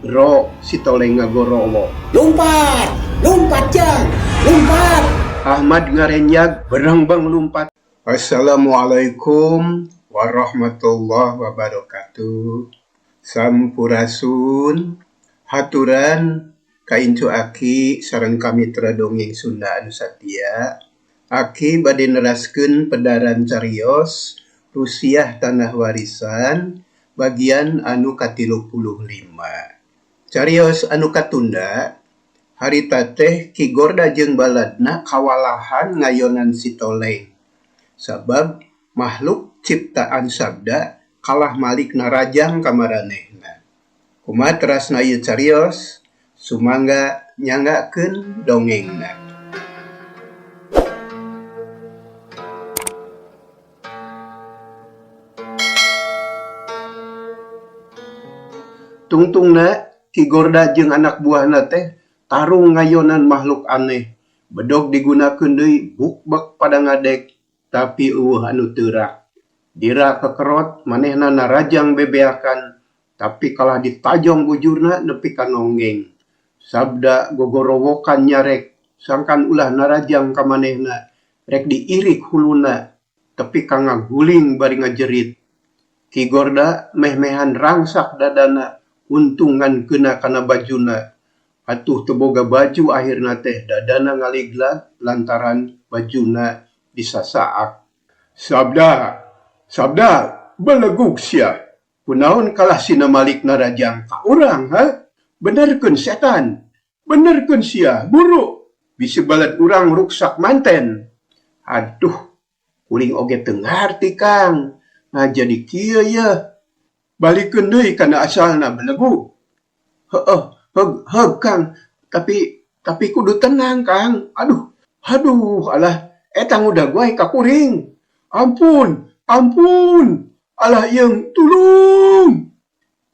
Ro si Toleng ngagorowo. Lumpat! Lumpat jang! Lumpat! Ahmad ngarenyag berengbeng lumpat. Assalamualaikum warahmatullahi wabarakatuh. Sampurasun. Haturan ka incu aki sareng ka mitra dongeng Sunda anu satia. Aki bade neraskeun pedaran carios Rusiah Tanah Warisan bagian anu ka-35. Carios anu katunda harita teh Ki Gorda jeung baladna kawalahan ngayonan si Toleng. Sabab makhluk ciptaan Sabda kalah malik narajang ka maranehna. Kumaha terasna ieu carios? Sumangga nyanggakeun dongengna. Tungtungna Ki Gorda jeung anak buahna teh tarung ngayonan makhluk aneh. Bedog digunakeun deui bukbek pada ngadeg tapi eueuh anu teurak. Dira kekerot manehna narajang bebeakan tapi kalah ditajong bujurna nepi ka nonggeng. Sabda gogorowokan nyarek sangkan ulah narajang ka manehna rek diirik huluna tepi ka ngaguling bari ngajerit. Ki Gorda meh-mehan rangsak dadana untung ngan keuna kana bajuna. Atuh teu boga baju akhirna teh dadana ngaliglag lantaran bajuna disasaak. Sabda, Sabda, belegug sia. Kunaon kalah sina malik narajang ka urang, ha? Benerkeun setan. Benerkeun sia, buru. Bisi balad urang ruksak manten. Aduh, kuring oge teu ngarti, Kang. Nah jadi kieu yeuh. Balikeun deui kana asalna belegug. Heueuh, heug heug Kang. Tapi tapi kudu tenang, Kang. Aduh, aduh, alah eta ngudag wae ka kuring. Ampun, ampun. Alah ieung, tulung.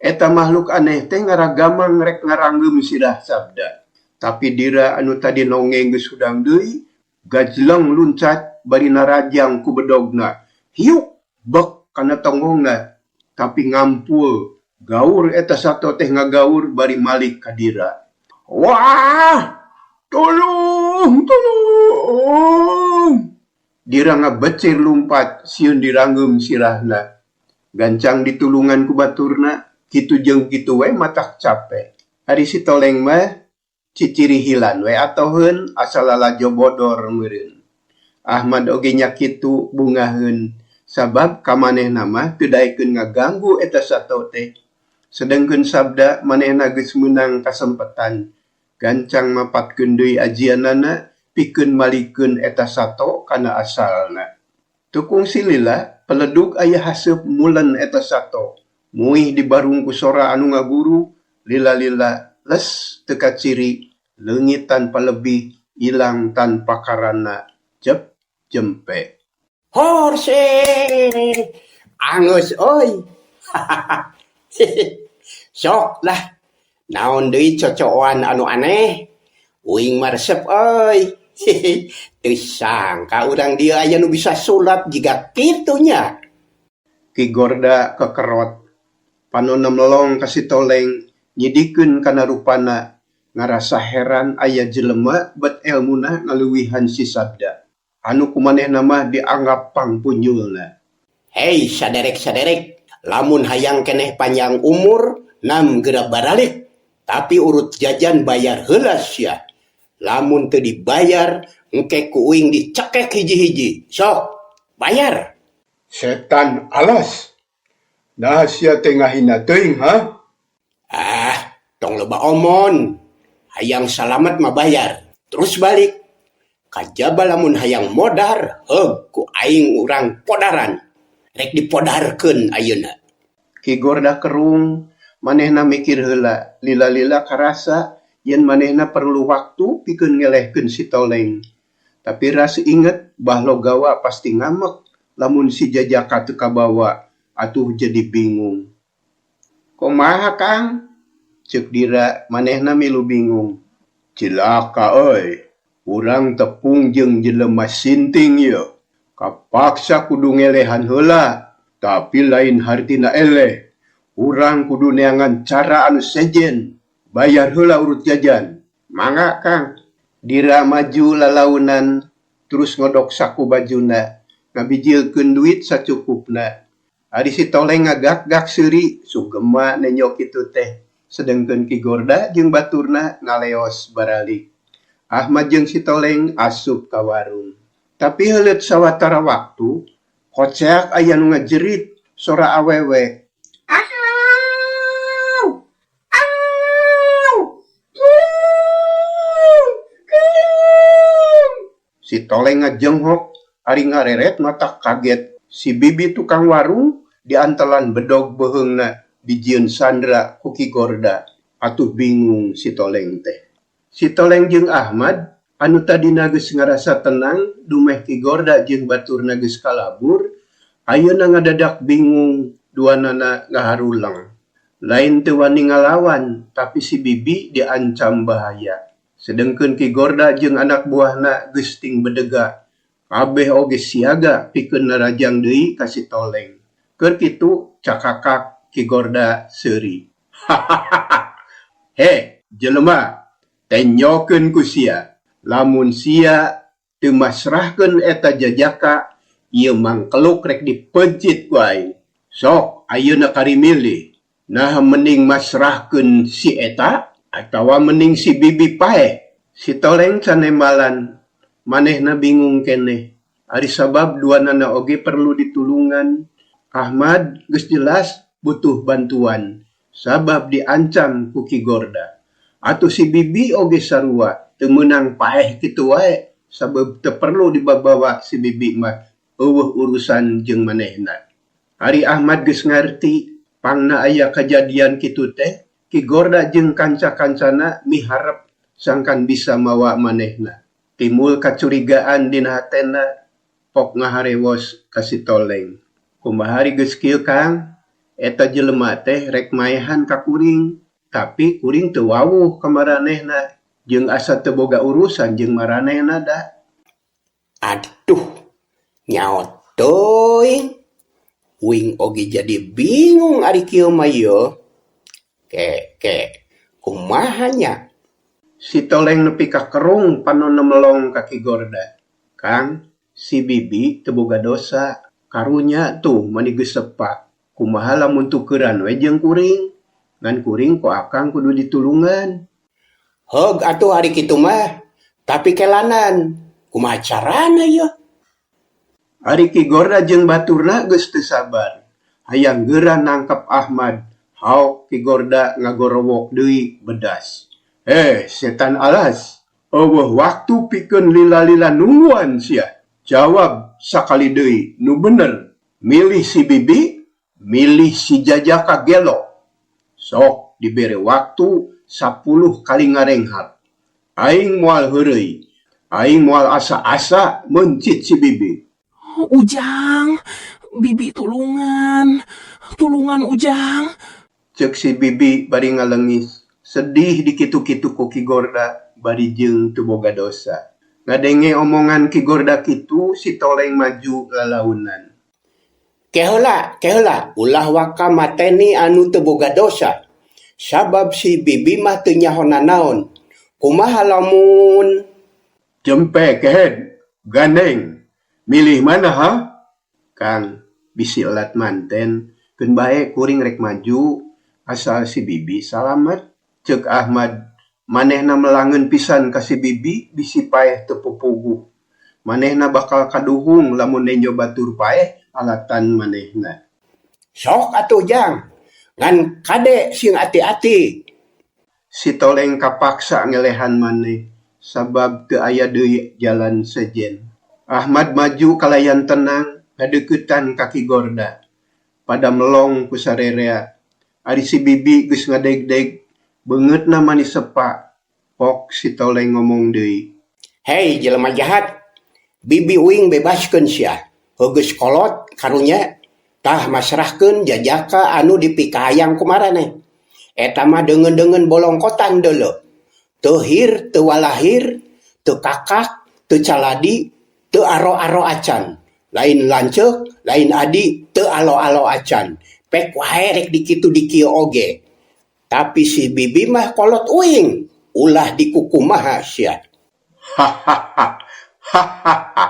Eta makhluk aneh teh ngaragamang rek ngaranggeum sirah Sabda. Tapi Dira anu tadi nongeng geus hudang deui, gajleng luncat bari narajang ku bedogna. Hiuk bek kana tonggongna. Tapi ngampul, gaur eta sato teh ngagaur bari malik ka Dira. Wah! Tulung! Tulung! Dira ngabecir lumpat sieun diranggeum sirahna. Gancang ditulungan ku baturna, kitu jeung kitu we matak cape. Ari si Toleng mah cicirihilan we atoheun asa lalajo bodor meureun. Ahmad oge nya kitu bungaheun sabab ka manehna mah teu daekeun ngaganggu eta sato teh. Sedengkeun Sabda manehna geus meunang kasempetan. Gancang mapatkeun deui ajianana pikeun malikeun eta sato kana asalna. Teu kungsi lila peledug aya haseup mulen eta sato. Muih dibarung ku sora anu ngaguru, lila-lila les teu kaciri, leungit tanpa lebih, ilang tanpa karana, cep jempe. Horse! Angeus euy. Sok lah. Naon deui cocoan anu aneh? Uing mah resep euy. Teu sangka urang dieu aya nu bisa sulap jiga kitu nya. Ki Gorda kekerot. Panonna melong ka si Toleng nyidikeun kana rupana ngarasa heran aya jelema bet elmuna ngaleuwihan si Sabda. Anu ku manehna mah dianggap pangpunyulna. Hei saderek-saderek, lamun hayang keneh panjang umur nam geura baralik, tapi urut jajan bayar heula sia. Lamun teu dibayar engke ku uing dicekek hiji-hiji. Sok, bayar. Setan alas. Naha sia teh ngahina teuing, ha? Ah, tong loba omon. Hayang salamet mah bayar, terus balik. Kajaba lamun hayang modar, heug ku aing urang podaran. Rek dipodarkeun ayeuna. Ki Gorda kerung, manehna mikir heula, lila-lila karasa yen manehna perlu waktu pikeun ngelehkeun si Toleng. Tapi ras inget Bahlo Gawa pasti ngamek lamun si jajaka teu kabawa, atuh jadi bingung. Kumaha Kang? Ceuk Dira manehna milu bingung. Cilaka euy, urang tepung jeung jelema sinting ieu. Kapaksa kudu ngelehan heula, tapi lain hartina eleh. Urang kudu neangan cara anu sejen. Bayar heula urut jajan. Mangga Kang. Dira maju lalaunan terus ngodok saku bajuna, ngabijilkeun duit sacukupna. Ari si Toleng ngagak-gak seuri, sugema nenjo kitu teh. Sedengkeun Ki Gorda jeung baturna ngaleos baralik. Ahmad jeung si Toleng asup ka warung. Tapi heuleut sawatara waktu, koceak aya nu ngajerit sora awewe. Au! Au! Tulung! Tulung! Si Toleng ngajenghok, ari ngareret mata kaget. Si Bibi tukang warung diantelan bedog beuheungna dijieun sandra ku Ki Gorda. Atuh bingung si Toleng teh. Si Toleng jeung Ahmad anu tadina geus ngarasa tenang dumeh Ki Gorda jeung baturna geus kalabur, ayeuna ngadadak bingung duanana ngaharuleng. Lain teu wani ngalawan, tapi si Bibi diancam bahaya. Sedengkeun Ki Gorda jeung anak buahna geus ting bedega. Kabeh oge siaga pikeun narajang deui ka si Toleng. Keur kitu cakakak Ki Gorda seuri. Hahaha. He, jelema, tenyokeun ku sia. Lamun sia teu masrahkeun eta jajaka, ieu mangkeluk rek dipeuncit ku aing. Sok ayeuna kari milih. Naha mending masrahkeun si eta atawa mending si Bibi paeh. Si Toleng canembalan, manehna bingung keneh. Ari sabab duanana oge perlu ditulungan. Ahmad geus jelas butuh bantuan sabab diancam ku Ki Gorda. Atuh si Bibi oge sarua teu meunang paeh kitu wae sabab teu perlu dibabawa si Bibi mah eueuh urusan jeung manehna. Ari Ahmad geus ngarti pangna aya kajadian kitu teh Ki Gorda jeung kanca-kancana miharep sangkan bisa mawa manehna. Timbul kacurigaan dina hatena pok ngaharewos ka si Toleng. Kumaha ari geus kieu Kang? Eta jelema teh rek maehan ka kuring, tapi kuring teu wawuh ka maranehna jeung asa teu boga urusan jeung maranehna da. Aduh, nyaho teuing. Uing oge jadi bingung ari kieu mah ieu. Ke, ke, kumaha nya? Si Toleng nepi ka kerung panonna melong ka Ki Gorda. Kang, si Bibi teu boga dosa. Karunya tuh mani geus sepa. Kumaha lamun tukeuran we jeung kuring? Ngan kuring ku akang kudu ditulungan. Heug atuh ari kitu mah, tapi kelanan. Kumaha carana ieu? Ari Ki Gorda jeung baturna geus teu sabar. Hayang geura nangkep Ahmad. Haok Ki Gorda ngagorowok deui bedas. Setan alas. Eueuh waktu pikeun lila-lila nungguan sia. Jawab sakali deui nu bener. Milih si Bibi, milih si Jajaka gelo. Sok dibere waktu 10 kali ngarenghat. Aing moal heureuy. Aing moal asa-asa meuncit si Bibi. Ujang, Bibi tulungan. Tulungan Ujang. Ceuk si Bibi bari ngalengis. Sedih dikitu-kitu ku Ki Gorda bari jeung teu boga dosa. Ngadenge omongan Ki Gorda kitu si Toleng maju lalaunan. Keheula, keheula, ulah waka mateni anu teu boga dosa. Sabab si Bibi mah teu nyaho nanaon. Kumaha lamun Jempe kehed, gandeng. Milih mana ha? Kang, bisi elat manten, keun bae kuring rek maju asal si Bibi salamet. Ceuk Ahmad, manehna melangeun pisan ka si Bibi bisi paeh teu pupuguh. Manehna bakal kaduhung lamun nenjo batur paeh alatan manehna. Sok atuh Jang, ngan kade sing ati-ati. Si Toleng kapaksa ngelehan maneh sabab teu aya deui jalan sejen. Ahmad maju kalayan tenang ngadeuketan ka Ki Gorda. Pada melong ku sarerea. Ari si Bibi geus ngadegdeg, beungeutna mani sepa. Pok si Toleng ngomong deui. Hei jelema jahat, Bibi uing bebaskeun sia. Heuh geus kolot karunya tah masrahkeun jajaka anu dipikahayang ku maraneh. Eta mah deungeun-deungeun bolongkotan deuleu. Teu hir, teu walahir, teu kakak, teu caladi, teu aro-aro acan. Lain lanceuk, lain adi, teu alo-alo acan. Pek wae rek dikitu dikieu oge. Tapi si bibi mah kolot uing, ulah dikukumaha sia. Hahaha. Hahaha.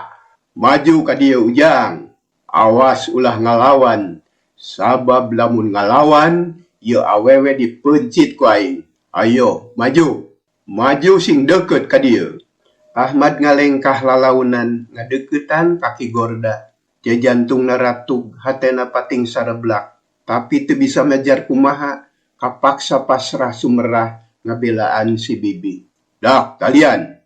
Maju ka dieu Ujang. Awas ulah ngalawan, sabab lamun ngalawan ieu awewe dipeuncit ku aing. Ayo, maju. Maju sing deukeut ka dieu. Ahmad ngalengkah lalaunan ngadeukeutan ka Ki Gorda. Jajantungna ratug, hatena pating sareblak. Tapi teu bisa mejar kumaha, kapaksa pasrah sumerah ngabelaan si bibi. Dak, talian!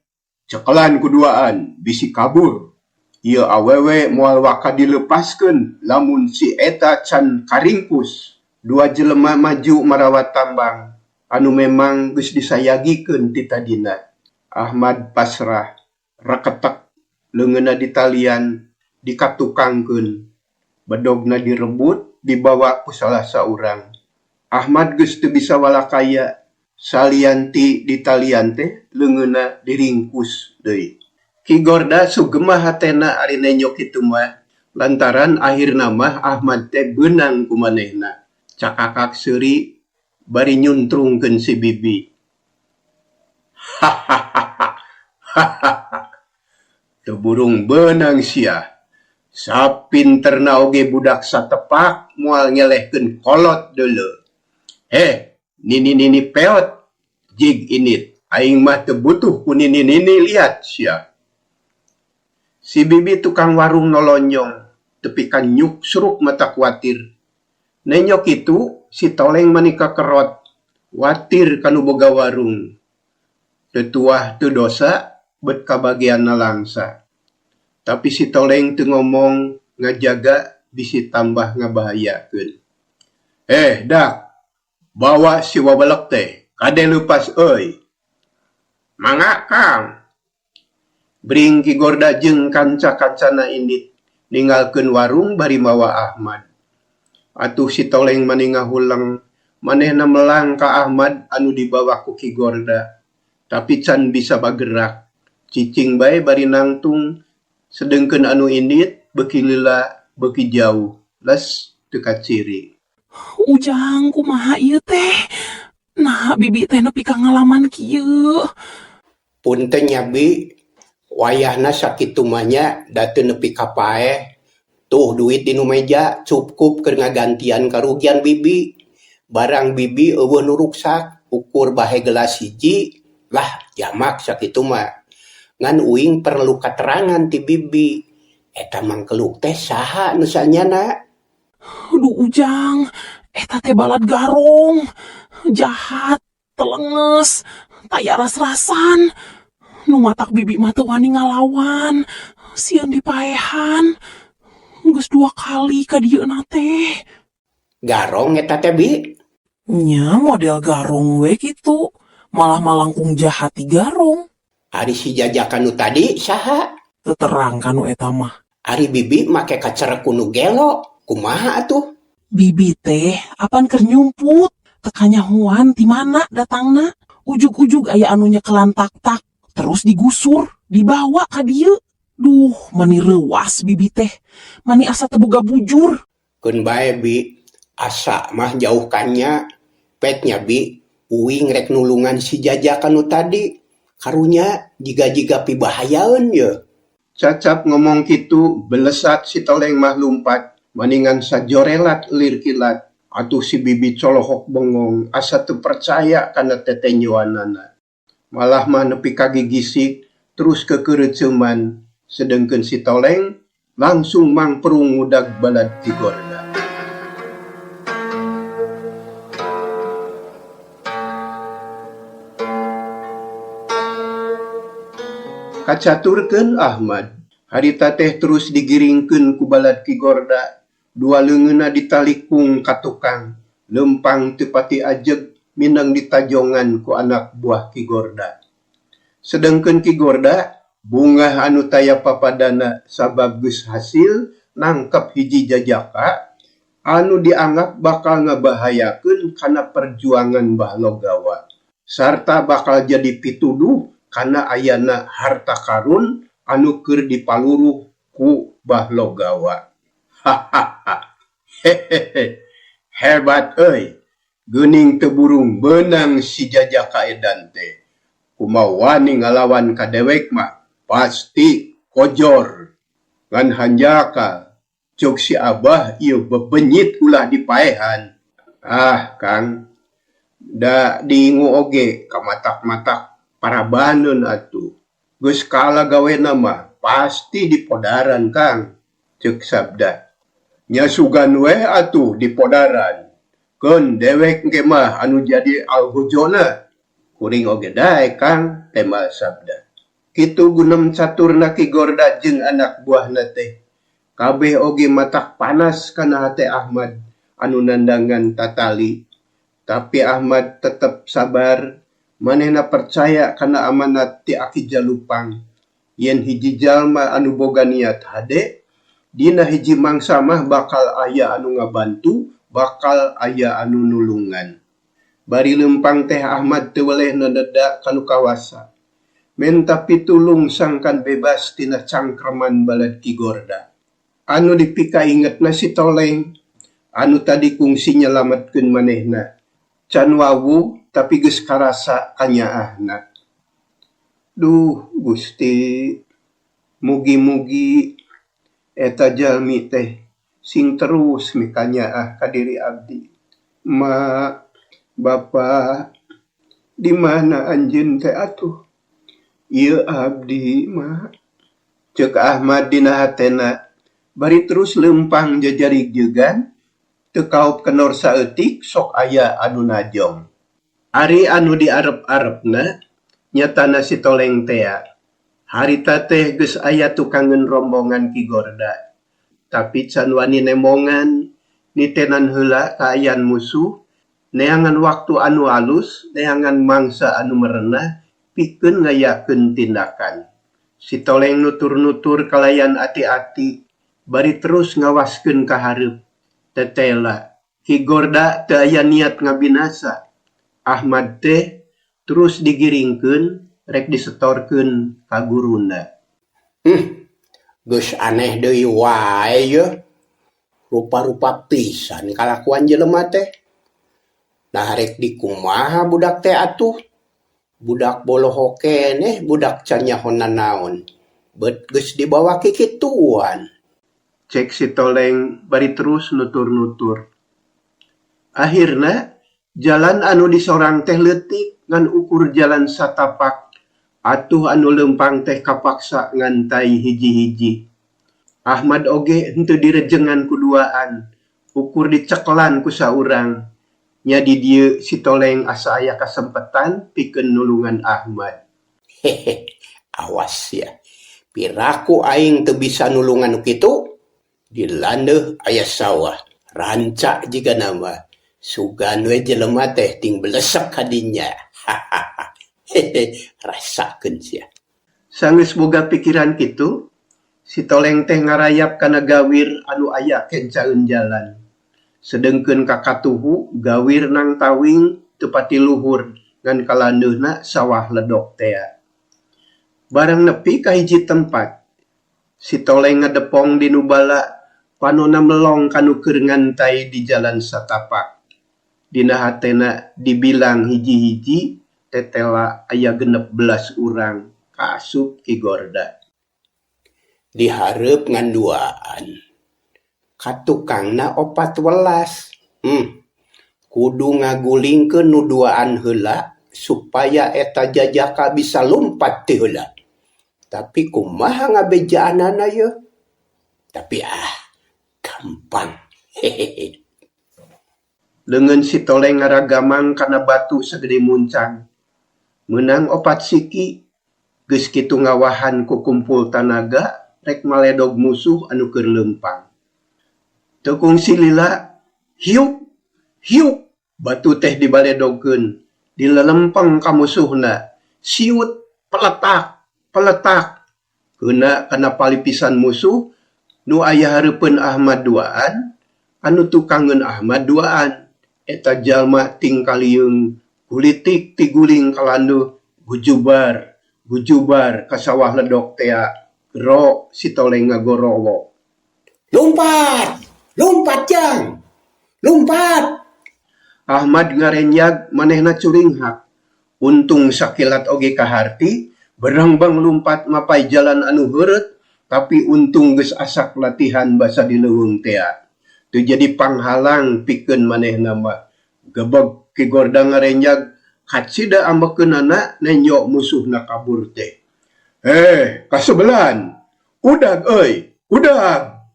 Cekelan ku duaan, bisi kabur. Ieu awewe moal waka dileupaskeun lamun si eta can karingkus. Dua jelema maju marawa tambang anu memang geus disayagikeun ti tadina. Ahmad pasrah, reketek, leungeunna ditalian, dikatukangkeun. Bedogna direbut, dibawa ku salah saurang. Ahmad geus teu bisa walakaya, salian ti ditalian teh leungeunna diringkus deui. Ki Gorda sugemah hatena ari nenjo kitu mah, lantaran akhirna mah Ahmad teh beunang ku manehna. Cakakak seuri bari nyuntrungkeun si bibi. Hahaha. Hahaha. Teu burung beunang sia. Sapinterna oge budak satepak moal ngelehkeun kolot deuleu. Heh, nini-nini peot, jig indit. Aing mah teu butuh ku nini-nini liat sia. Si bibi tukang warung nolonjong, tepi ka nyuksruk mata kuatir. Nenjo kitu, si Toleng mani kakerot, watir ka nu boga warung. Teu tuah teu dosa, bet kabagean nalangsa. Tapi si Toleng teu ngomong ngajaga bisi tambah ngabahayakeun. Eh, dak, bawa si wawelek teh, kade leupas euy. Mangga, Kang. Bring Ki Gorda jeung kanca-kancana indit, ninggalkeun warung bari mawa Ahmad. Atuh si Toleng mani ngahuleng, manehna melang ka Ahmad anu dibawa ku Ki Gorda. Tapi can bisa bagerak, cicing bae bari nangtung, sedengkeun anu indit beuki lila beuki jauh, les teu kaciri. Ujang kumaha ieu teh? Naha bibi teh nepi ka ngalaman kieu? Punten nya bi, wayahna sakitu mah nya da teu nepi ka paeh. Tuh duit di nu meja cukup keur ngagantian karugian bibi. Barang bibi eueuh nu ruksak, ukur bahe gelas hiji, lah jamak sakitu mah. Ngan uing perlu katerangan ti bibi. Eta mangkeluk teh saha nu sanyana? Duh Ujang, eta teh balad garong, jahat, telenges, taya ras-rasan. Nu matak bibi mah teu wani ngalawan, sieun dipaehan. Geus dua kali ka dieuna teh. Garong eta teh bi? Nya model garong we kitu, malah malangkung jahat ti garong. Ari si jajakan nu tadi saha? Teu terang ka nu eta mah. Ari bibi make kacerek ku nu gelo, kumaha atuh? Bibi teh apan keur nyumput, teu kanyahoan ti mana datangna. Ujug-ujug aya anu nyekelan tak-tak, terus digusur, dibawa ka dieu. Duh, mani reuwas bibi teh, mani asa teu boga bujur. Keun bae bi, asa mah jauh kanya. Pek nya bi, uing rek nulungan si jajakan nu tadi. Karunya jiga-jiga pibahayaeun yeuh. Cacap ngomong kitu, belesat si Toleng mah lumpat, maningan sajorelat lir kilat. Atuh si bibi colohok bengong, asa teu percaya kana tetenjoanana. Malah mah nepi ka gigisik, terus kekeureuceuman, sedengkeun si Toleng langsung mangprung ngudag balad Ki Gorda. Kacaturkeun Ahmad, harita teh terus digiringkeun ku balad Ki Gorda, dua leungeunna ditalikung ka tukang, leumpang teu pati ajeg mindeng ditajongan ku anak buah Ki Gorda. Sedengkeun Ki Gorda, bungah anu taya papadana sabab geus hasil nangkep hiji jajaka anu dianggap bakal ngabahayakeun kana perjuangan Bahlogawa sarta bakal jadi pituduh kana ayana harta karun anu keur dipaluruh ku Bahlogawa. Hahaha. Hehehe. Hebat euy. Geuning teu burung beunang si jajaka edan teh. Kumaha wani ngalawan ka dewek mah pasti kojor. Ngan hanjakal cuk si Abah ieu bebenyit ulah dipaehan. Ah Kang, da diingu oge kamatak-matak parabaneun atuh. Geus kalah gawena mah pasti dipodaran Kang, ceuk Sabda. Nya sugan we atuh dipodaran. Keun dewek engke mah anu jadi algojona. Kuring oge daek Kang, tembal Sabda. Kitu gunem caturna Ki Gorda jeung anak buahna teh. Kabeh oge matak panas kana hate Ahmad anu nandangan tatali. Tapi Ahmad tetep sabar, manehna percaya kana amanat ti Aki Jalupang yen hiji jalma anu boga niat hade, dina hiji mangsa mah bakal aya anu ngabantu, bakal aya anu nulungan. Bari leumpang teh Ahmad teu weleh nededa ka nu kawasa. Menta pitulung sangkan bebas tina cangkreman balad Ki Gorda. Anu dipikaingetna si Toleng, anu tadi kungsi nyalametkeun manehna. Can wawuh tapi geus karasa kanyaahna. Duh Gusti, mugi-mugi eta jalmi teh sing terus mikanyaah ka diri abdi. Ma, Bapa, di mana anjeun teh atuh? Ieu abdi, Ma. Ceuk Ahmad dina hatena, bari terus leumpang jajarigjegan, teu kaop kendor saeutik sok aya anu najong. Ari anu diarep-arepna nyatana si Toleng tea. Harita teh geus aya tukangeun rombongan Ki Gorda. Tapi can wani nembongan, nitenan heula kaayaan musuh, neangan waktu anu alus, neangan mangsa anu merenah pikeun ngayakeun tindakan. Si Toleng nutur-nutur kalayan ati-ati, bari terus ngawaskeun ka hareup. Tetela, Ki Gorda teu aya niat ngabinasa. Ahmad teh terus digiringkeun rek disetorkeun ka guruna. Geus aneh deui wae yeuh. Rupa-rupa pisan kalakuan jelema teh. Nah rek dikumaha budak teh atuh. Budak boloho keneh budak can nyaho nanaon. Bet geus dibawa kikituan. Cek si Toleng bari terus nutur-nutur. Akhirna jalan anu disorang teh leutik ngan ukur jalan satapak. Atuh anu leumpang teh kapaksa ngantai hiji-hiji. Ahmad oge henteu direjengan ku duaan, ukur dicekelan ku saurang. Nya di dieu si Toleng asa aya kasempetan pikeun nulungan Ahmad. Hehe, awas sia. Piraku aing teu bisa nulungan nu kitu. Di landeuh aya sawah, ranca jigana mah. Sugan we jelema teh ting belesek ka dinya. Hahaha. Hehe, rasakeun sia. Sanggeus boga pikiran kitu, si Toleng teh ngarayap kana gawir anu aya kencaeun jalan. Sedengkeun ka katuhu, gawir nang tawing teu pati luhur ngan kalandeuhna sawah ledok tea. Barang nepi ka hiji tempat, si Toleng ngadepong di nu bala, panonna melong ka nu keur ngantai di jalan satapak. Dina hatena dibilang hiji-hiji, tetela aya 16 urang kaasup Ki Gorda. Di hareup ngan duaan. Ka tukangna 14. Kudu ngagulingkeun nu duaan heula supaya eta jajaka bisa lumpat ti heula. Tapi kumaha ngabejaanana yeuh? Tapi gampang. Hehehe. Leungeun si Toleng ngaragamang kana batu sagede muncang. Meunang 4 siki, geus kitu ngawahan ku kumpul tanaga rek maledog musuh anu keur leumpang. Teu kungsi lila, hiuk, hiuk, batu teh dibaledogkeun, dilelempeng ka musuhna, siut, peletak, peletak. Keuna kana palipisan musuh, nu aya hareupeun Ahmad duaan, anu tukangeun Ahmad duaan. Eta jalma ting kalieung, kulitik tiguling kalanduh, gujubar, gujubar ka sawah ledok tea, gero si Toleng ngagorowo. Lumpat! Lumpat jang! Lumpat! Ahmad ngarenjag manehna curinghak. Untung sakilat oge kaharti, berengbeng lumpat mapay jalan anu heureut tapi untung geus asak latihan basa di leuweung tea. Teu jadi panghalang pikeun manehna mah. Gebeg Ki Gorda ngarenjag kacida ambekeunana nenjo musuhna kabur teh. Heh, kasebelan! Udag euy, udag!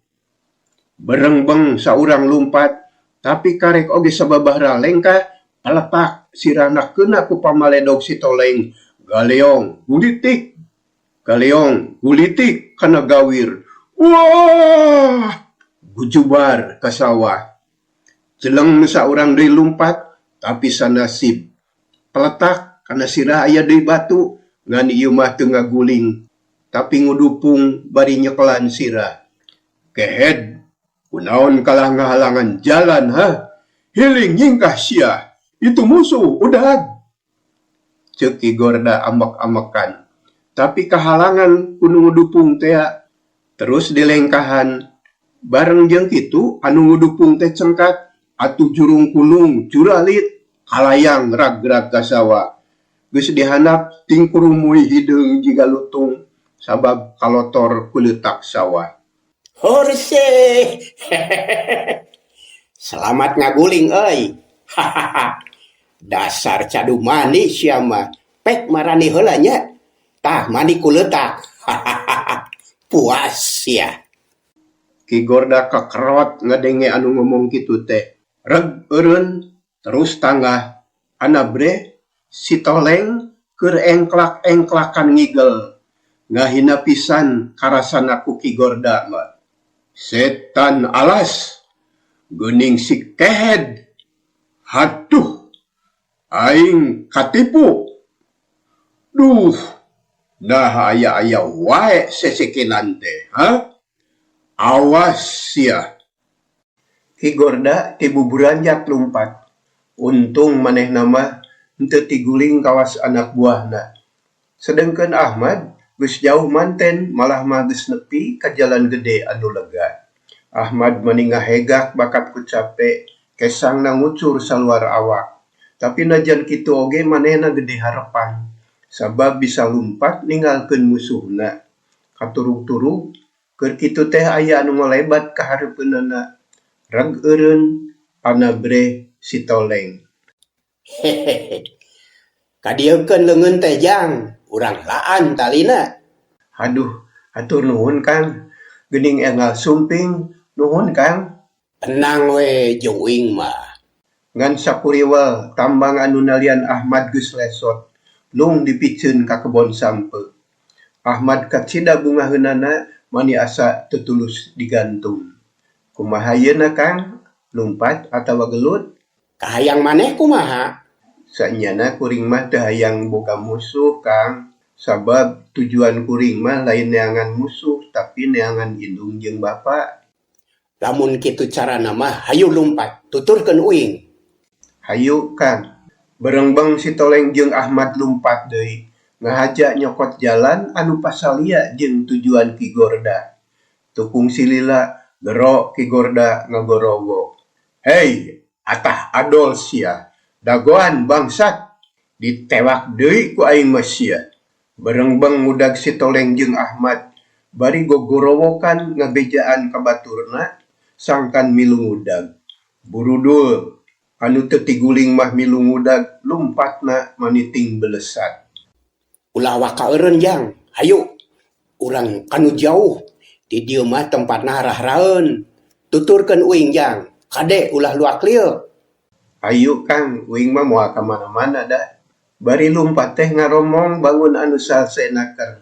Berengbeng saurang lumpat, tapi karek oge sababahra lengkah, paletak sirahna keuna ku pamaledog si Toleng, galeong gulitik, galeong gulitik kana gawir. Wuah! Gujubar ka sawah. Jeleng nu saurang deui lumpat, tapi sanasib. Peletak kana sirah aya deui batu, ngan ieu mah teu ngaguling, tapi ngudupung bari nyekelan sirah. Kehed, kunaon kalah ngahalangan jalan hah? Hiling nyingkah sia, itu musuh udag! Ceuk Ki Gorda ambek-ambekan. Tapi kahalangan ku nu ngudupung tea, terus dilengkahan. Bareng jeung kitu anu ngudupung teh cengkat, atuh jurung kunung juralit, kalayang rag-rag ka sawah. Geus dihandap tingkurumuy hideung jiga lutung sabab kalotor ku leutak sawah. Horseh. Selamat ngaguling euy. Hahaha. Dasar cadu mani sia mah. Pek marani heula nya. Tah mani ku leutak. Hahaha. Puas sia. Ki Gorda kekerot ngadenge anu ngomong kitu teh. Reg eureun terus tanggah anabreh si Toleng keur engklak-engklakan ngigel. Ngahina pisan karasana ku Ki Gorda mah. Setan alas! Geuning si Kehed! Haduh! Aing katipu! Duh! Naha aya-aya wae sesekenan teh, ha? Awas sia! Ki Gorda ti buburanjat lumpat. Untung manehna mah henteu tiguling kawas anak buahna. Sedengkeun Ahmad geus jauh manten malah mah geus nepi ka jalan gede anu lega. Ahmad mani ngahegak bakat ku cape, kesangna ngucur saluar awak. Tapi najan kitu oge manehna gede harepan, sabab bisa lumpat ninggalkeun musuhna. Katurug-turug, keur kitu teh aya anu ngolebat ka hareupeunana. Reg eureun, panabreh si Toleng. Hehehe. Kadieukeun leungeun teh Jang, urang laan talina. Haduh, hatur nuhun Kang. Geuning enggal sumping, nuhun Kang. Tenang we jeung uing mah. Ngan sakuriwel tambang anu nalian Ahmad geus lesot, lung dipiceun ka kebon sampeu. Ahmad kacida bungaheunana mani asa teu tulus digantung. Kumaha yeuna Kang, lumpat atawa gelut? Kahayang maneh kumaha? Sanyana kuring mah teu hayang boga musuh Kang, sabab tujuan kuring mah lain neangan musuh tapi neangan indung jeung bapa. Lamun kitu carana mah hayu lumpat, tuturkeun uing. Hayu Kang. Berengbeng si Toleng jeung Ahmad lumpat deui, ngahaja nyokot jalan anu pasalia jeung tujuan Ki Gorda. Teu kungsi lila, gero Ki Gorda ngagorowo. Hei, atah adol sia, dagoan bangsat! Ditewak deui ku aing mah sia. Berengbeng ngudag si Toleng jeung Ahmad, bari gogorowokan ngabejaan ka baturna sangkan milu ngudag. Burudul, anu teu tiguling mah milu ngudag, lumpatna maniting belesat. Ulah waka eureun Jang, hayu urang kanu jauh, di dieu mah tempatna harahraeun. Tuturkeun uing Jang, kade ulah luak lieuk. Hayu Kang, uing mah moal ka mana-mana da. Bari lumpat teh ngaromong bangun anu salse naker.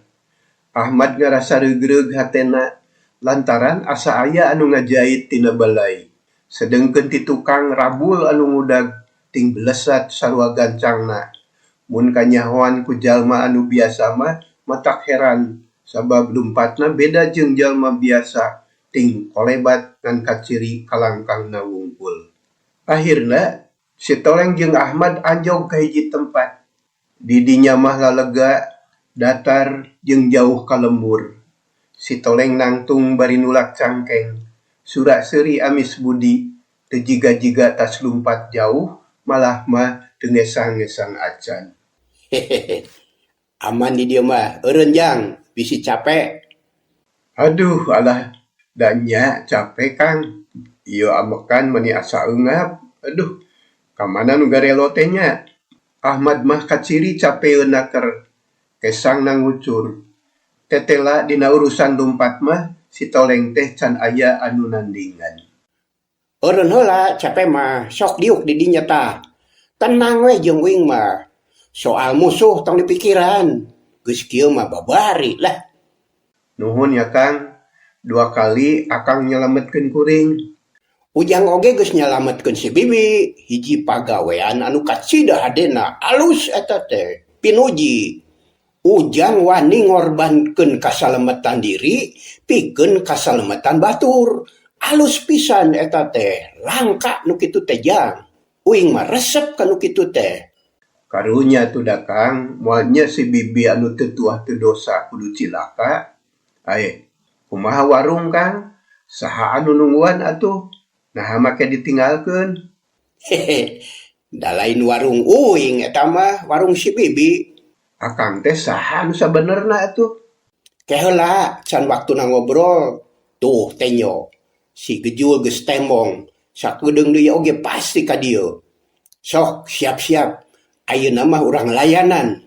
Ahmad ngarasa reugreug hatena lantaran asa aya anu ngajait tina balai. Sedengkeun ti tukang rabul anu ngudag ting belesat sarua gancangna. Mun kanyahoan ku jalma anu biasa mah matak heran sabab lumpatna beda jeung jalma biasa ting kolebat ngan kaciri kalangkangna wungkul. Akhirna si Toleng jeung Ahmad anjog ka hiji tempat. Di dinya mah lalega, datar jeung jauh ka lembur. Si Toleng nangtung bari nulak cangkeng. Sura-seuri amis budi, teu jiga-jiga tas lumpat jauh malah mah teu ngesang-ngesang acan. Hehehe. Aman di dieu mah eureun jang bisi cape. Aduh alah da nya cape Kang. Ieu amekan meni asa eungap. Aduh ka mana nu garelo teh nya? Ahmad mah kaciri capeun naker. Kesangna ngucur. Tetela dina urusan lumpat mah si Toleng teh can aya anu nandingan. Eureun heula cape mah sok diuk di dinya tah. Tenang we jeung uing mah. Soal musuh tong dipikiran. Geus kieu mah babari lah. Nuhun ya Kang. Dua kali akang nyalametkeun kuring. Ujang oge geus nyalametkeun si Bibi. Hiji pagawean anu kacida hadena alus eta teh. Pinuji. Ujang wani ngorbankeun kasalametan diri pikeun kasalametan batur. Alus pisan eta teh. Langka nu kitu teh jang. Uing mah resep ka nu kitu teh. Karunya atuh da Kang, moal nya si Bibi anu teu tuah teu dosa kudu cilaka. Aeh, kumaha warung Kang? Saha anu nungguan atuh? Naha make ditinggalkeun? Hehe, da lain warung uing eta mah, warung si Bibi. Akang teh saha anu sabenerna atuh? Ke heula can waktuna ngobrol. Tuh tenyo, si Gejul geus tembong, sakedeung deui oge pasti ka dieu. Sok siap-siap. Ayeuna mah urang layanan.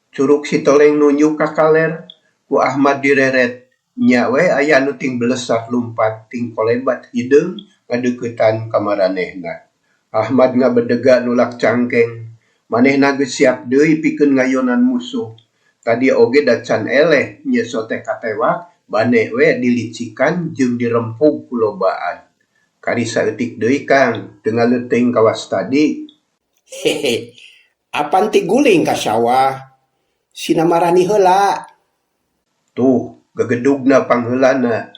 Curug si Toleng nunjuk ka kaler, ku Ahmad direret. Nya we aya anu ting belesat lumpat ting kolebat hideung ngadeuketan ka maranehna. Ahmad ngabedega nulak cangkeng. Manehna geus siap deui pikeun ngayonan musuh. Tadi oge da can eleh nyeso teh katewak, bane we dilicikan jeung dirempug ku lobaan. Kari saeutik deui Kang, teu ngaleuteung kawas tadi. Hehe. Apan ti guling ka sawah? Sina marani heula. Tuh, gegedugna pangheulana.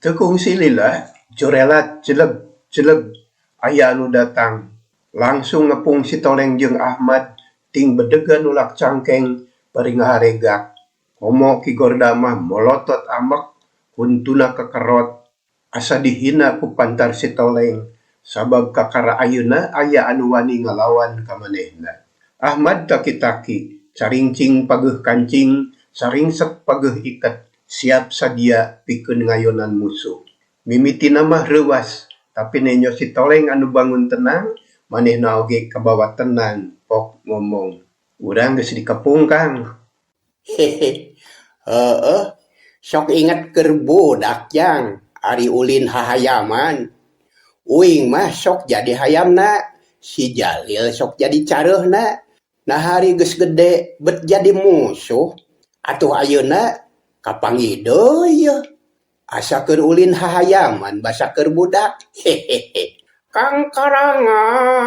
Teu kungsi lila, jorelat jeleg jeleg aya anu datang. Langsung ngepung si Toleng jeung Ahmad ting bedega nulak cangkeng bari ngaharegak. Komo Ki Gorda mah molotot amek, huntuna kekerot. Asa dihina ku pantar si Toleng, sabab kakara ayeuna aya anu wani ngalawan ka manehna. Ahmad taki-taki, caringcing pageuh kancing, saringsek pageuh iket, siap sadia pikeun ngayonan musuh. Mimitina mah reuwas, tapi nenyo si Toleng anu bangun tenang, manehna oge kabawa tenang, pok ngomong. Urang geus dikepung, Kang. Hehe. Heueuh, sok inget keur budak jang, ari ulin hahayaman. Uing mah sok jadi hayamna, si Jalil sok jadi careuhna. Nah hari geus gede bet jadi musuh. Atuh ayeuna kapanggih deui yeuh. Asa keur ulin hahayaman basa keur budak. Hehehe. Kang karangap.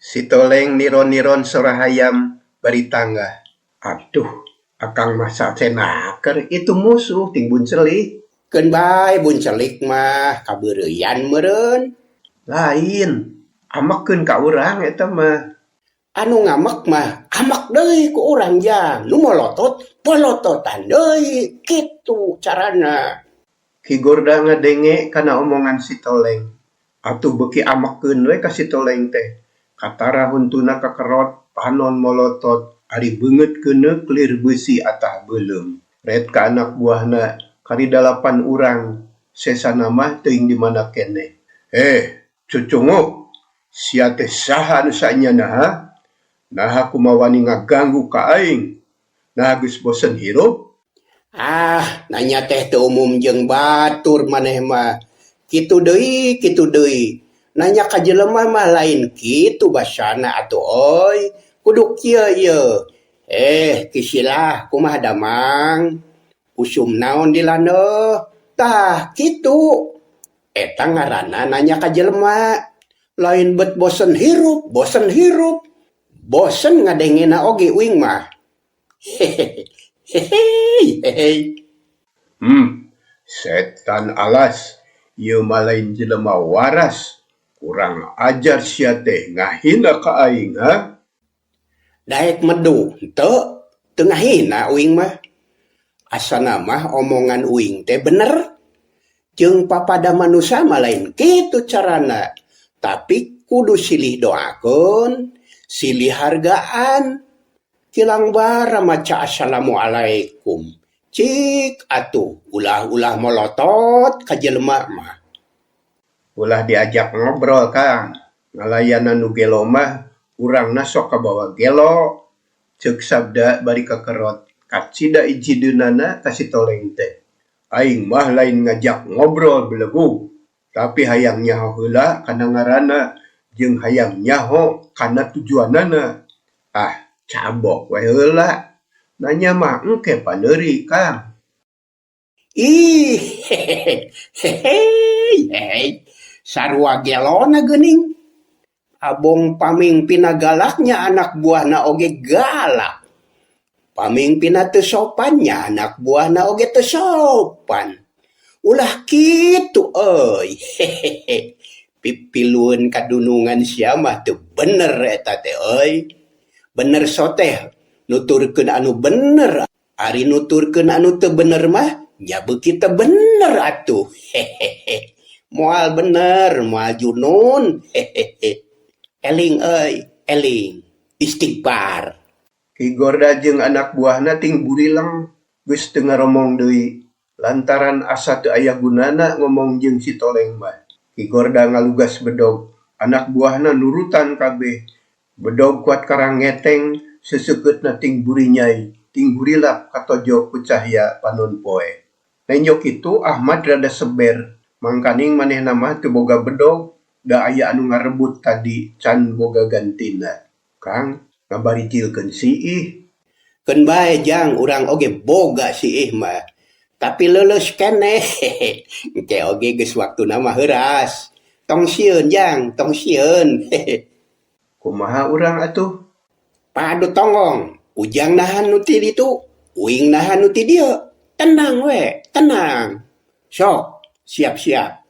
Si Toleng niron-niron sora hayam bari tanggah. Aduh, akang mah sacenaker itu musuh ting buncelik. Keun bae buncelik mah kabeureuyan meureun. Lain, amekeun ka urang eta mah. Anu ngamek mah amek deui ku urang jang, nu molotot polototan deui, kitu carana. Ki Gorda ngadenge kana omongan si Toleng. Atuh beuki amekeun we ka si Toleng teh. Katara huntuna kakerot, panon molotot, ari beungeut keuneuk lir beusi atah beuleum. Ret ka anak buahna, kari 8 urang, sesana mah teuing di mana keneh. Eh, cucunguk, sia teh saha nu saenyana ha? Naha kumaha wani ngaganggu ka aing? Naha geus bosen hirup? Ah, nanya teh teu umum jeung batur maneh mah. Kitu deui, kitu deui. Nanya ka jelema mah lain kitu basana atuh euy. Kudu kieu ieu. Kisilah kumaha damang? Usum naon di landeuh? Tah, kitu. Eta ngaranna nanya ka jelema. Lain bet bosen hirup, bosen hirup. Bosen ngadengena oge uing mah. Hehehe. Hehehe. Setan alas, ieu mah lain jelema waras. Kurang ajar sia teh ngahina ka aing, ha? Daek medu henteu, teu ngahina uing mah. Asana mah omongan uing teh bener. Jeung papada manusia mah lain kitu carana. Tapi Kudu silih doakeun, silih hargaan. Kilang bara maca assalamualaikum. Cik atuh ulah-ulah molotot ka jelema mah. Ulah diajak ngobrol Kang, ngalayanan nu gelo mah urangna sok kabawa gelo. Ceuk Sabda bari kekerot kacida ijideunana ka si Toleng teh. Aing mah lain ngajak ngobrol belegug, tapi hayang nyaho heula kana ngaranna jeung hayang nyaho kana tujuanana. Ah, cabok we heula. Nanya mah engke paneuri Kang. Ih, hehehe, sarua gelona geuning. Abong pamingpinna galak nya anak buahna oge galak. Pamingpinna teu sopan nya anak buahna oge teu sopan. Ulah kitu euy. Hehehe. Pipilueun kadunungan sia mah teu bener eta teh euy. Bener soteh nuturkeun anu bener, ari nuturkeun anu teu bener mah nya beuki teu bener atuh. Hehehe. Moal bener, moal junun. Hehehe. Eling euy, eling. Istighfar. Ki Gorda jeung anak buahna ting burileng geus teu ngaromong deui lantaran asa teu aya gunana ngomong jeung si Toleng mah. Ki Gorda ngalugas bedog, anak buahna nurutan kabeh. Bedog kuat karangeteng seseukeutna ting burinyai, ting burilap katojo ku cahya panon poe. Nenjo kitu Ahmad rada seber, mangkaning manehna mah teu boga bedog, da aya anu ngarebut tadi can boga gantina. Kang, ngabarijilkeun siih. Keun bae jang urang oge boga siih mah. Tapi leuleus keneh. Engke oge geus waktuna mah heuras. Tong sieun jang, tong sieun. Kumaha urang atuh? Padu tonggong, Ujang nahan nu ti ditu, uing nahan nu ti dieu. Tenang we, tenang. Sok, siap-siap.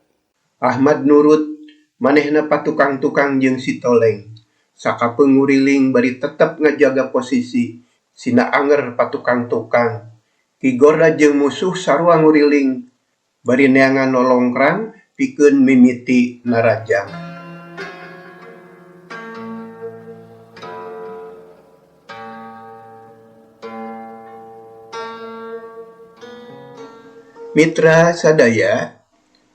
Ahmad nurut, manehna patukang-tukang jeung si Toleng. Sakapeung nguriling bari tetep ngajaga posisi, sina anger patukang-tukang. Ki Gorda jeung musuh sarua nguriling, bari neangan lolongkrang pikeun mimiti narajang. Mitra sadaya,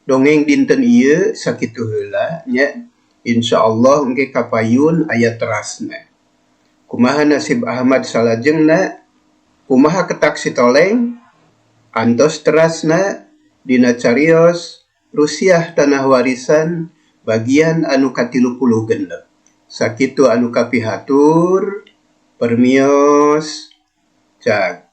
dongeng dinten ieu sakitu heula nya. Insyaallah engke kapayun aya terasna. Kumaha nasib Ahmad salajengna? Kumaha ketak si Toleng? Antos terasna dina carios Rusiah Tanah Warisan bagian anu ka-36. Sakitu anu kapihatur, permios, cag.